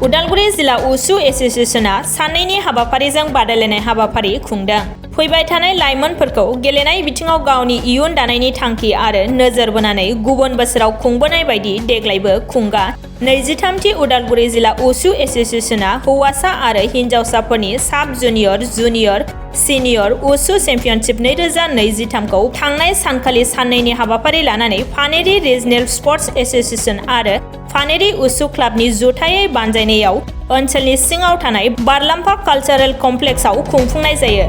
उदालगुरि जिल्ला उसु एसोसिएशना साननैनि हाबाफारिजों बादायलायनाय हाबाफारि खुंदों। फैबाय थानाय लाइमोनफोरखौ गेलेनाय बिथिङाव गावनि इयुन दानायनि थांखि आरो नोजोर बोनानै गुबुन बोसोराव खुंबोनाय बायदि देग्लायबो खुंगा। 23थि उदालगुरि जिल्ला उसु एसोसिएशना हौवासा आरो हिन्जावसाफोरनि साब जुनियर, जुनियर, सिनियर उसु चेम्पियनशिप 2023 खौ थांनाय सानखालि साननैनि हाबाफारि लानानै फानेरि रिजनेल स्पर्ट्स एसोसिएशन आरो फानेरि उसु क्लाबनि जथायै बानजायनायाव ओनसोलनि सिङाव थानाय बारलाम्फा कालचारेल कमप्लेक्सआव खुंफुंनाय जायो।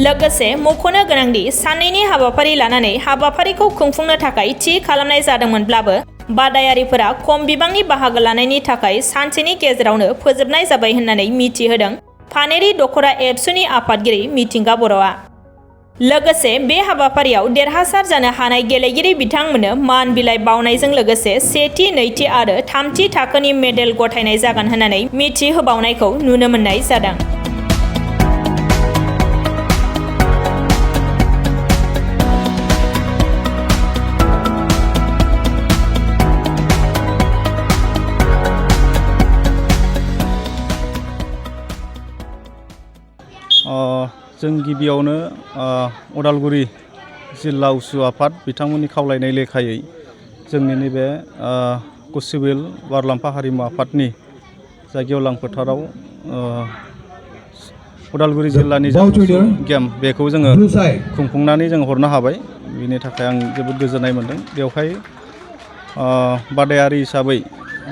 लोगोसे मख'नो गोनांदि साननैनि हाबाफारि लानानै हाबाफारिखौ खुंफुंनो थाखाय थि खालामनाय जादोंमोनब्लाबो बादायारिफोरा खम बिबांनि बाहागो लानायनि थाखाय सानसेनि गेजेरावनो फोजोबनाय जाबाय होननानै मिथिहोदों फानेरि दख'रा एबसुनि आफादगिरि मिथिंगा बर'आ। लोगोसे बे हाबाफारियाव देरहासार जानो हानाय गेलेगिरि बिथांमोननो मान बिलाइ बावनायजों लोगोसे सेथि, नैथि आरो थामथि थाखोनि मेडेल गथायनाय जागोन होननानै मिथिहोबावनायखौ नुनो मोननाय जादों। जों गिबियावनो उदालगुरि जिल्ला उसु आफाद बिथांमोननि खावलायनाय लेखायै जोंनि नैबे कुसिबिल बारलाम्फा हारिमु आफादनि जा गेवलां फोथाराव उदालगुरि जिल्लानि जा गेम बेखौ जोङो खुंफुंनानै जों हरनो हाबाय। बिनि थाखाय आं जोबोद गोजोननाय मोन्दों। बेवहाय बादायारि हिसाबै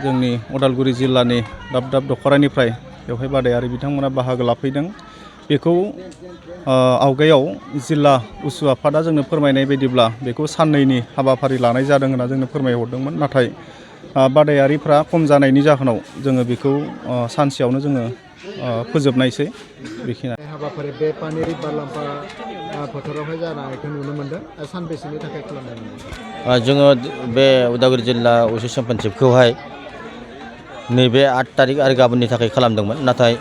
जोंनि उदालगुरि जिल्लानि दाब दाब दख'रानिफ्राय बेवहाय बादायारि बिथांमोना बाहागो लाफैदों। बेखौ आवगायाव जिल्ला उसु आफादा जोंनो फोरमायनाय बायदिब्ला बेखौ साननैनि हाबाफारि लानाय जादों होनना जोंनो फोरमायहरदोंमोन। नाथाय बादायारिफ्रा खम जानायनि जाहोनाव जोङो बेखौ सानसेयावनो जोङो फोजोबनायसै। बेखिनि हाबाफारि बे पानेरि बारलाम्फा फोथारावहाय जानायखौ नुनो मोनदों। सानबेसेनि थाखाय खालामनाय मोनदों? जोङो बे उदालगुरि जिल्ला उसु चेम्पियनशिपखौहाय नैबे 8 तारिख आरो गाबोननि थाखाय खालामदोंमोन। नाथाय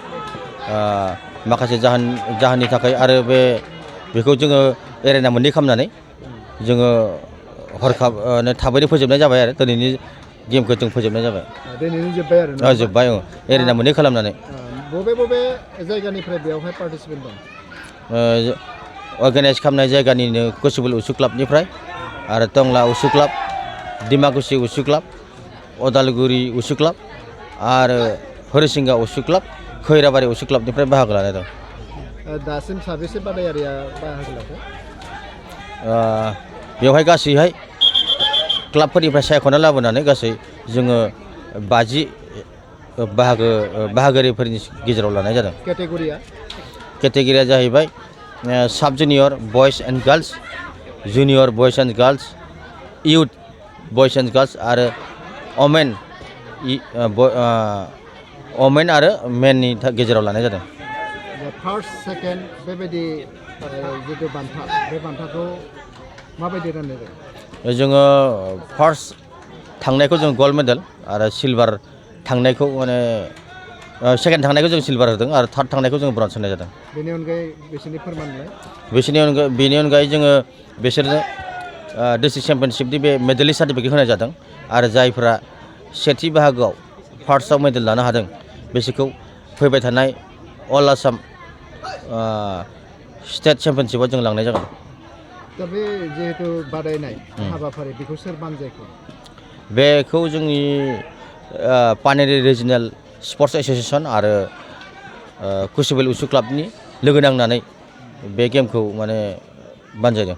माखासे जाहोननि थाखाय आरो बेखौ जोङो एरेना मोननै खालामनानै जोङो हरखाब थाबैनो फोजोबनाय जाबाय आरो दिनैनि गेमखौ जों फोजोबनाय जाबाय। दिनैनि जोब्बाय आरो जोब्बाय एरेना मोननै खालामनानै। बबे जायगानिफ्राय बेयावहाय पार्टिसिपेन्ट दं? अर्गानाइज खालामनाय जायगानिनो कुसिबिल उसु क्लाबनिफ्राय आरो टंला उसु क्लाब, डिमाकुसि उसु क्लाब, उदालगुरि उसु क्लाब आरो हरिसिंगा उसु क्लाब, खैराबारि उसु क्लाबनिफ्राय बाहागो लानाय दं। दासिम साबेसे बादायारिया बाहागो लादों? बेवहाय गासैहाय क्लाबफोरनिफ्राय सायख'ना लाबोनानै गासै जोङो 50 बाहागोरिफोरनि गेजेराव लानाय जादों। केटेगरिया जाहैबाय साब जुनियर बयस एन्ड गार्लस, जुनियर बयस एन्ड गार्लस, इउथ बयस एन्ड गार्लस आरो अमेन आरो मेननि गेजेराव लानाय जादों। फार्स्ट, सेकेन्ड बेबायदि जिथु बान्था, बे बान्थाखौ माबायदि राननाय जायो? जोङो फार्स्ट थांनायखौ जों गल्ड मेडेल आरो सिलभार थांनायखौ माने सेकेन्ड थांनायखौ जों सिलभार होदों आरो थार्ड थांनायखौ जों ब्रन्ज होनाय जादों। बेनि अनगायै बिसोरनि फोरमानलाइ? बेनि अनगायै जोङो बिसोरनो डिस्ट्रिक्ट चेम्पियनशिपनि बे मेडेलिस्ट सार्टिफिकेट होनाय जादों आरो जायफोरा सेथि बाहागोआव फार्स्टआव मेडेल लानो हादों बिसोरखौ फैबाय थानाय अल आसाम स्टेट चेम्पियनशिपआव जों लांनाय जागोन। दा बे जिहेतु बादायनाय हाबाफारि बेखौ सोर बानजायखो? बेखौ जोंनि पानेरि रिजनेल स्पर्ट्स एसोसिएशन आरो कुसिबिल उसु क्लाबनि लोगो नांनानै बे गेमखौ माने बानजायदों।